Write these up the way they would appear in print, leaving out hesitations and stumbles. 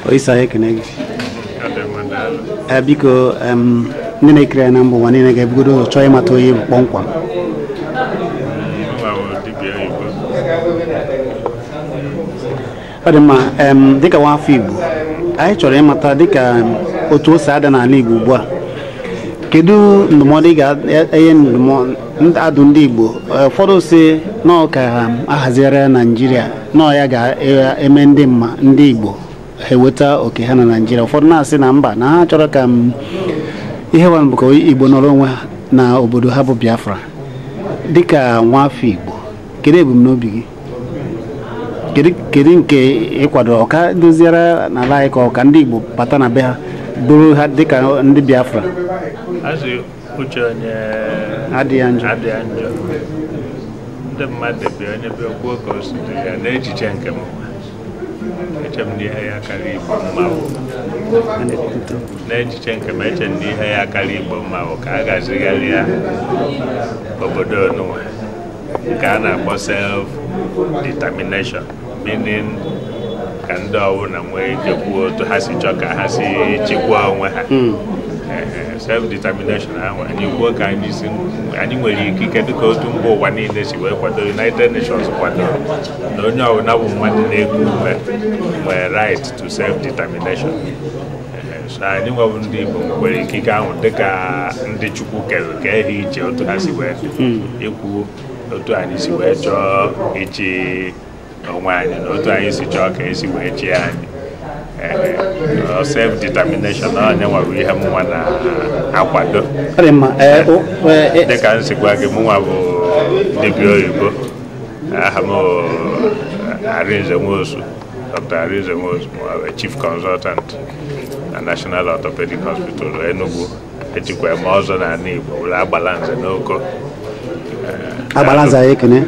Oisa ekene gị. Biko ndị na-ekiri anyị na mba ụwa niile ga-ebugodo ụzọ chọọ ịmata onye bụ kpọmkwem. Ọ dị mma, dịka nwaafọ Igbo anyị chọrọ ịmata dịka otu o si ada n'ala Igbo ugbu a, kedu ndụmọdụ ị ga-enye adụ ndị Igbo? Ụfọdụ si nọọ ka ahaziere Naijiria, nọọ ya ga-eme ndị mma ndị Igbo eweta oke ha na Naijiria. Ụfọdụ na-asị na mba, na ha chọrọ ka ihe nwa bụ ka Igbo nọrọ onwe ha na obodo ha bụ Biafra. Dịka nwaafọ Igbo, kedu ebumnobi gị? Kedu nke ịkwado ọka doziere n'ala anyị ka ọka ndị Igbo bata na be ha bụrụ ha dịka ndị Biafra? Uche onye adịghị njọ. Ndị mmadụ bịa onye bịa kwuo ka o si dị ya n'echiche nke m. Eche m na ihe ya karịa Igbo mma bụ n'echiche nke m, eche m na ihe ya karịa Igbo mma bụ ka a gazigharịa obodo onụnwa nke a na-akpọ self determination, meaning ka ndị ọbụla nwee ike kwuo otu ha si chọọ ka ha si chikwaa onwe ha. Self determination ahụ anyị kwuo ka anyị si anyị nwere ikike dịka otu mba ụwa niile si wee kwado, United Nations kwado na onye ọbụla bụ mmadụ na-eku ume nwere right to self determination. So anyị nwebụ ndị Igbo nwekwara ikike ahụ dịka ndị Chukwu kere ka ha iche otu ha si wee dị, ikwu otu anyị si wee chọọ ịchị onwe anyị na otu anyị si chọọ ka esi wee chie anyị. Self determination onye nwere ihe mụnwa na-akwado. Dịka m si gwa gị, mụnwa bụ dibịa oyibo, aha m Arinze Nwosu, Dr. Arinze Nwosu, Chief Consultant na National Orthopedic Hospital Enugu. Ejikwa m ọzọ n'ala Igbo were Agbalanze n'Oko. Agbalanze anyị ekene,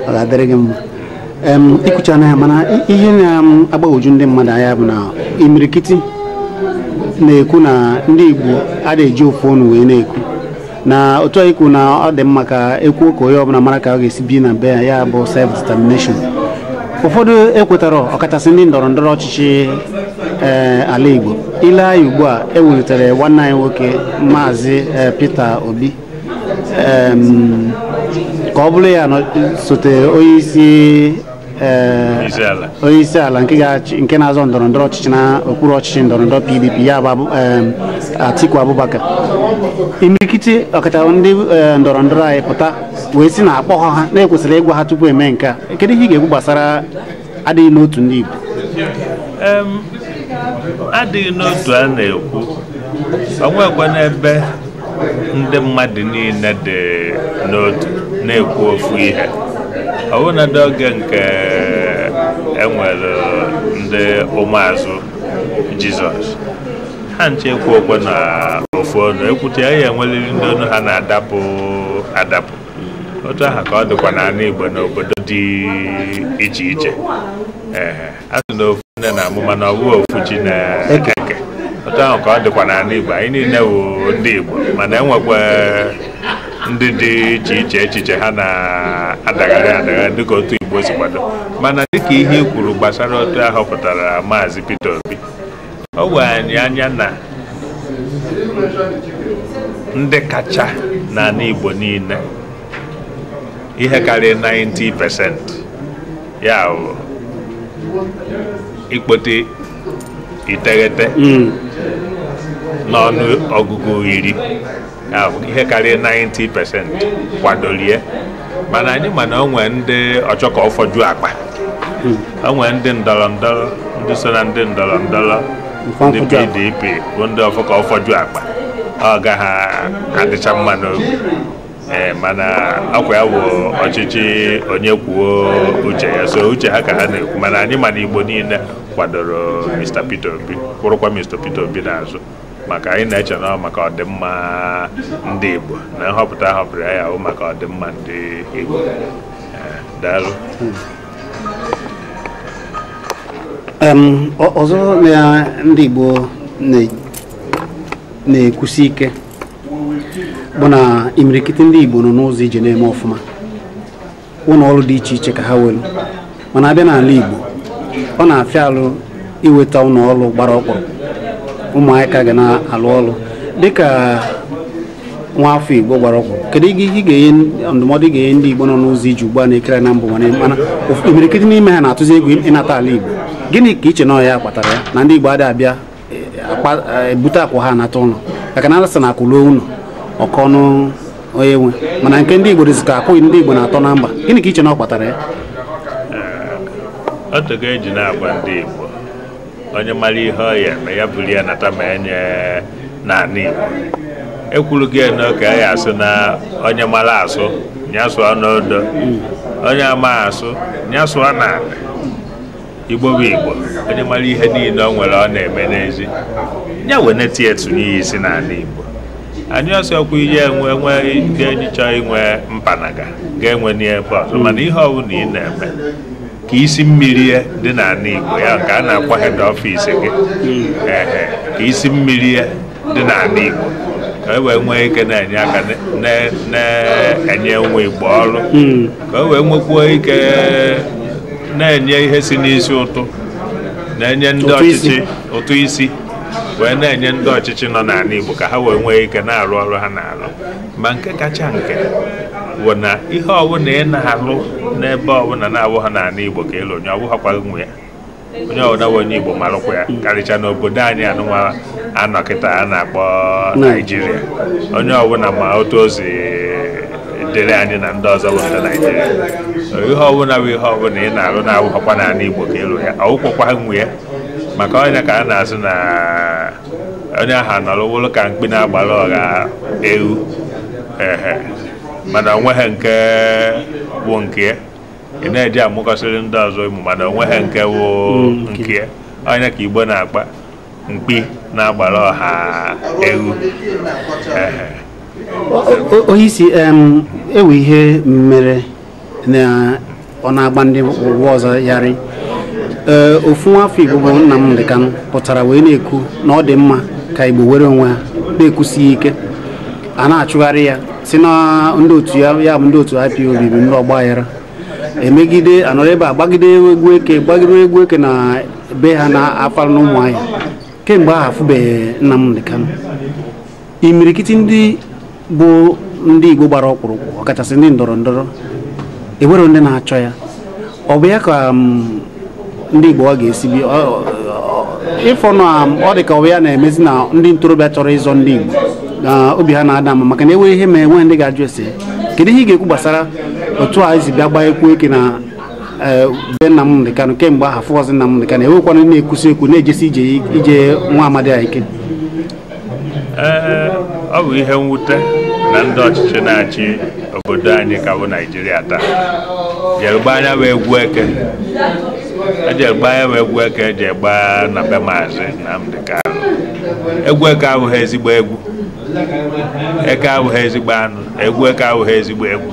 ọ ga-adịrị gị mma. Ikwucha na ya, mana ihe na-agbagwoju ndị mmadụ anya bụ na imirikiti na-ekwu na ndị Igbo adịghị eji ofu ọnụ wee na-ekwu na otu anyị kwu na ọ dị mma ka ekwuo ka onye ọbụla mara ka ọ ga-esi bi na be ya, ya bụ self determination. Ụfọdụ ekwetara, ọkachasị ndị ndọrọ ndọrọ ọchịchị ala Igbo. Ile anyị ugbu a ewulitere nwanne anyị nwoke Maazị Peter Obi ka ọ bụrụ ya sote onye isi ala nke na-azọ ndọrọ ndọrọ ọchịchị na okpuru ọchịchị ndọrọ ndọrọ PDP, ya bụ Atiku Abubakar. Imirikiti ọkacha ndị ndọrọ ndọrọ anyị pụta wee sị na akpọ ha na-ekwesịrị ịgwa ha tupu eme nke a. Kedu ihe ị ga-ekwu gbasara adịghị n'otu ndị Igbo? Adịghị n'otu a na-ekwu onwekwa n'ebe ndị mmadụ niile dị n'otu na-ekwu ofu ihe. Ọ bụnadị oge nke enwere ndị ụmụazụ Jizọs, ha nche ekwu okwe na ofu ọnụ, ekwute ya enweriri ndị ọnụ ha na-adapụ adapụ. Otu ahụ ka ọ dịkwa n'ala Igbo n'obodo dị iche iche. A sị na ofu nne na-amụ mana ọ bụghị ofu chi na-eke. Otu ahụ ka ọ dịkwa n'ala Igbo, anyị niile wụ ndị Igbo, mana enwekwa ndị dị iche iche echiche ha na-adagharị adagharị dịka otu Igbo si kwado. Mana dịka ihe i kwuru gbasara otu a họpụtara Maazị Peter Obi, ọ gwara anyị anya na ndị kacha n'ala Igbo niile, ihe karịrị 90%, ya bụ ikpote iteghete n'ọnụ ọgụgụ 10, ihe karịrị 90% kwadorie. Mana anyị mana o nwee ndị ọchọ ka ọ fọju akpa, o nwee ndị ndọrọ ndọrọ, ndị so na ndị ndọrọ ndọrọ ndị PDP bụ ndị ọfọ ka ọ fọju akpa, ọ gaghị adịcha mma n'obi. Mana ọkwa ya bụ ọchịchị onye kwuo uche ya, so uche ha ka ha na-ekwu. Mana anyị mana Igbo niile kwadoro Mr. Peter Obi, kwụrụkwa Mr. Peter Obi n'azụ, maka anyị na-eche na maka ọdịmma ndị Igbo na nhọpụta ahọpụrụ ya bụ maka ọdịmma ndị Igbo. Daalụ. Ọzọ na ndị Igbo na-ekwusi ike Bụ na imirikiti ndị Igbo nọ n'ụzọ ije na-eme ọfụma, ụlọ ọrụ dị iche iche ka ha welu, mana abịa n'ala Igbo ọ na-afịa alụ iweta ụlọ ọrụ gbara ọkpụrụ ụmụaka ga na-alụ ọrụ. Dịka nwa afọ Igbo gbara ọkpụrụ, kedu ihe ị ga-enye ndụmọdụ ị ga-enye ndị Igbo nọ n'ụzọ ije ugbu a na-ekere na mbụ, mana imirikiti n'ime ha na-atụzi egwu ịnata ala Igbo? Gịnị ka iche na ọ ya kpatara ya na ndị Igbo adịghị abịa ebute akwa ha anata ụlọ? Maka na alasa na akwụluo ụlọ ọkọnụ onye nwe, mana nke ndị Igbo dịzị ka akwụghị ndị Igbo na-atọ na mba. Gịnị ka iche na ọ kpatara ya? Otogo eji na-agwa ndị Igbo, onye mara ihe ọ ya eme, ya buru ya nata ma enye n'ala Igbo. Ekwuru gị n'oke ya asụ na onye mara asụ ya sụọ n'odo, onye ama asụ ya sụọ n'ala Igbo. Bụ Igbo, onye mara ihe niile o nwere ọ na-eme n'ezi ya weneta ya tụnye ya isi n'ala Igbo. Anyị ọsọ kwa ihe enwe nwe ga-enyi chọọ inwe mpanaga ga-enwe n'ebe ọzọ, mana ihe ọbụla ị na-eme ka isi mmiri ya dị n'ala Igbo, ya nke a na-akpọ head office gị, ehe, ka isi mmiri ya dị n'ala Igbo, ka e wee nwee ike na-enye aka na-enye nwa Igbo ọrụ, ka e wee nwekwuo ike na-enye ihe si n'isi ụtụ, na-enye ndị Ụtụ isi. ọchịchị ụtụ isi, wee na-enye ndị ọchịchị nọ n'ala Igbo ka ha wee nwee ike na-arụ ọrụ ha na-arụ. Ma nke kacha nke bụ na ihe ọbụla ị na-alụ n'ebe ọbụla na-abụ ha n'ala Igbo ka ịlụ, onye ọbụghakwa nwe ya, onye ọbụla bụ onye Igbo marụkwa ya, karịcha n'obodo anyị anụnwa anọ kịta a na-akpọ Naijiria. Onye ọbụla ma otu o si dịrị anyị na ndị ọzọ bụ ndị Naijiria. Ihe ọbụla bụ ihe ọbụla ị na-alụ na-abụghakwa n'ala Igbo ka ịlụ ya, ọwụkwakwa nwe ya, maka onye ka a na-asị na onye ahụ nọrọ wụrụ ka mkpi na-agbara ọha ewu, ehe, mana onweghị nke bụ nke ya. Ị na-eji amụkọsịrị ndị ọzọ ịmụ, mana onweghị nke bụ nke ya. Onye ka Igbo na-akpa mkpi na-agbara ọha ewu, ehe. Onye isi, ewe ihe mere na ọ na-agba ndị ụwa ọzọ yarị. Ee, ofu nwafọ Igbo bụ Nnamdi Kanu pụtara wee na-ekwu na ọ dị mma ka Igbo were onwe ha, na-ekwusi ike a na-achụgharị ya, si na ndị otu ya, ya bụ ndị otu IPOB, bụ ndị ọgba aghara emegide anọrọ ebe a gbagide egwu eke, gbagide egwu eke na be ha na afara na Ụmụahịa. Kemgbe ahụ afụbeghị Nnamdi Kanu. Imirikiti ndị bụ ndị Igbo gbara ọkpụrụkpụ, ọkachasị ndị ndọrọ ndọrọ, ewero ndị na-achọ ya. Ọ bụ ya ka ndị Igbo ọ ga-esi bi ịfọ na ọ dị ka ọ bụ ya na-emezi na ndị ntorobịa chọrọ ịzọ ndị Igbo na obi ha na-ada mma, maka na enweghị ihe ma enweghị ndị ga-ajụ ese. Kedu ihe ị ga-ekwu gbasara otu a esi bịa gbaa ekwu eke na be Nnamdi Kanu? Kemgbe ahụ afụghọzi Nnamdi Kanu, enwekwana ndị na-ekwusi ekwu na-ejesi ije ije nwa amadi a ike. Ee, ọ bụ ihe mwute na ndị ọchịchị na-achị obodo anyị ka bụ Naijiria taa jere gbaa anya bụ egwu eke, ejere gbaa anya bụ egwu eke, eji gbaa na be Maazị Nnamdi Kanu. Egwu eke abụghị ezigbo egwu, eke abụghị ezigbo anụ, egwu eke abụghị ezigbo egwu,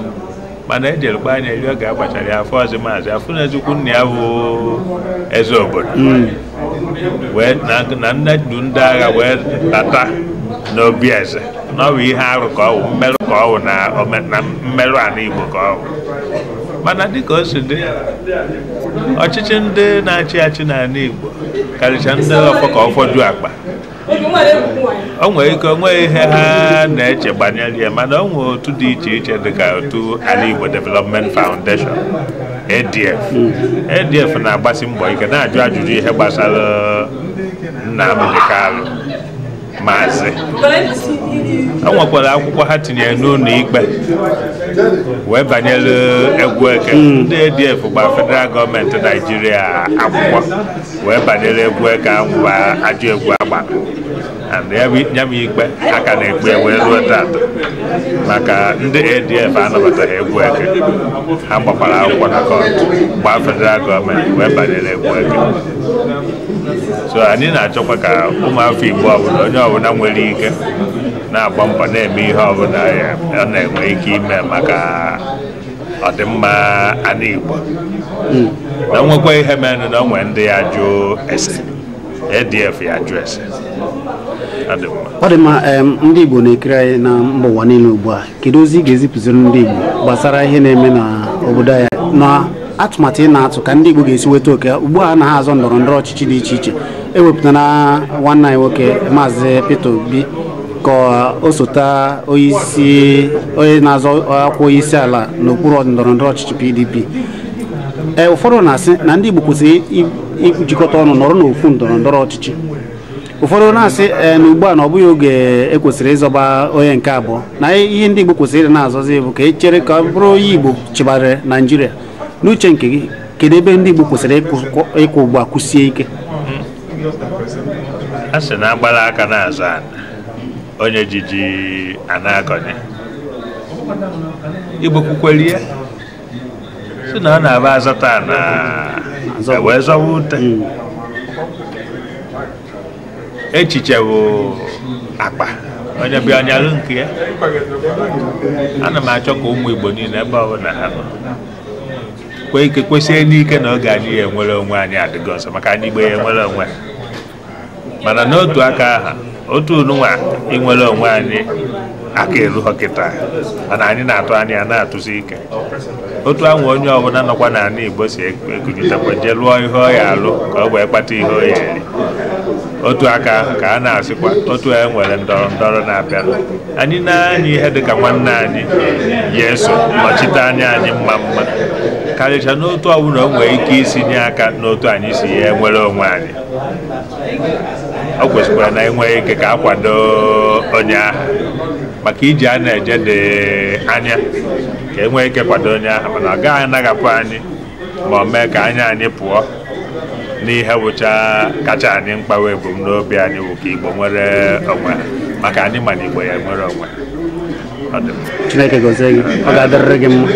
mana ejere gbaa anya eri oge agbachara ya afọ ọzọ. Maazị afụ na ezikwu nna ya bụ eze obodo wee na nne du ndị agha wee bata n'obi eze, na ọ bụ ihe arụ ka ọ bụ, mmerụ ka ọ bụ na mmerụ ala Igbo ka ọ bụ. Mana dịka o si dị, ọchịchị ndị na-achị achị n'ala Igbo, karịcha ndị ọfọ ka ọfọdụ akpa, o nwere ike onwe ihe ha na-eche banyere ya, mana o nwere otu dị iche iche dịka otu Ala Igbo Development Foundation, ADF. ADF na-agbasi mbọ ike na-ajụ ajụjụ ihe gbasara Nnamdi Kanu maazị. O nwekwara akwụkwọ ha tinyere n'ụlọ ikpe wee banyere egwu eke. Ndị ADF gba federal gọọmenti Naijiria akwụkwọ wee banyere egwu eke ahụ bụ ajọ egwu agbara, and ya bụ ikpe aka na-ekpe wee ruo tata, maka ndị ADF anabataghị egwu eke. Ha gbakwara akwụkwọ na court gbaa federal gọọmenti wee banyere egwu eke. So anyị na-achọkwa ka ụmụafọ Igbo ọbụla, onye ọbụla nwere ike na-agba mbọ na-eme ihe ọbụla ọ na-enwe ike ime maka ọdịmma ala Igbo, na nwekwa ihe menụ na onwe ndị ya jụ ese, ADF ya jụ ese. Ọ dị mma. Ndị Igbo na-ekiri anyị na mba ụwa niile ugbu a, kedu ozi ị ga-ezipụziri ndị Igbo gbasara ihe na-eme n'obodo anyị na atụmatụ ị na-atụ ka ndị Igbo ga-esi weta oke ugbu a na ha azọ ndọrọ ndọrọ ọchịchị dị iche iche? Ewepụtara nwanne anyị nwoke Maazị Peter Obi ka o sota onyeisi onye na-azọ ọkwa onyeisi ala n'okpuru ndọrọ ndọrọ ọchịchị PDP. Ee, ụfọdụ na-asị na ndị Igbo kwesịrị ijikọta ọnụ nọrọ n'ofu ndọrọ ndọrọ ọchịchị. Ụfọdụ na-asị ee na ugbu a na ọ bụghị oge ekwesịrị ịzọba onye nke abụọ, na ihe ndị Igbo kwesịrị ịdị na-azọzi bụ ka e chere ka ọ bụrụ onye Igbo chịbara Naijiria. N'uche nke gị, kedu ebe ndị Igbo kwesịrị ịkwụ ugbu a kwụsie ike? A sị na agbara aka na-azụ ana onye jiji a na-akọnye Igbo kwukwere ya sị na ọ na-aba azọta na wee zọwa ute. Echiche bụ akpa onye bịa ọnyalụ nke ya. Ana m achọ ka ụmụ Igbo niile ebe ọbụla ha nọ kwee ike kwesie n'ike na oge anyị ya enwere onwe anyị adịgo ọsọ, maka anyị Igbo ya enwere onwe. Mana n'otu aka aha otu nwa inwere onwe anyị aka erughọ kịta, mana anyị na-atụ anya na-atụsi ike. Otu anwa onye ọbụla nọkwa n'ala Igbo si ekunyitekwa jee lụọ ihe ọ ya alụ ka ọ wee kpata ihe ọ ya eri. Otu aka ka a na-asịkwa otu e nwere ndọrọ ndọrọ na-abịa anyị na-anya ihe dịka nwanne anyị ya eso nọchite anya anyị mma mma, karịchaa n'otu ọbụla o nwere ike isi nye aka n'otu anyị si ya enwere onwe anyị. Ọ kwesịkwara na enweghị ike ka a kwado onye ahụ maka iji a na-eje dị anya ka enwee ike kwado onye ahụ, mana ọ gaghị anaghapụ anyị ma ọ mee ka anya anyị pụọ n'ihe wụcha kacha anyị mkpawa ebumnobi anyị bụ ka Igbo nwere onwe, maka anyị ma na Igbo ya nwere onwe. Chineke gọzie gị, ọ ga-adịrịrị gị mma.